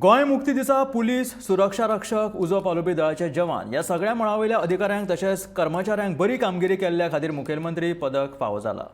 गोंय मुक्ती दिसा पुलीस, सुरक्षा रक्षक, उजो पालोवपी दळाचे जवान ह्या सगळ्या मळावयल्या अधिकाऱ्यांक तशेंच कर्मचाऱ्यांक बरी कामगिरी केल्ल्या खातीर मुखेलमंत्री पदक फावो जाला.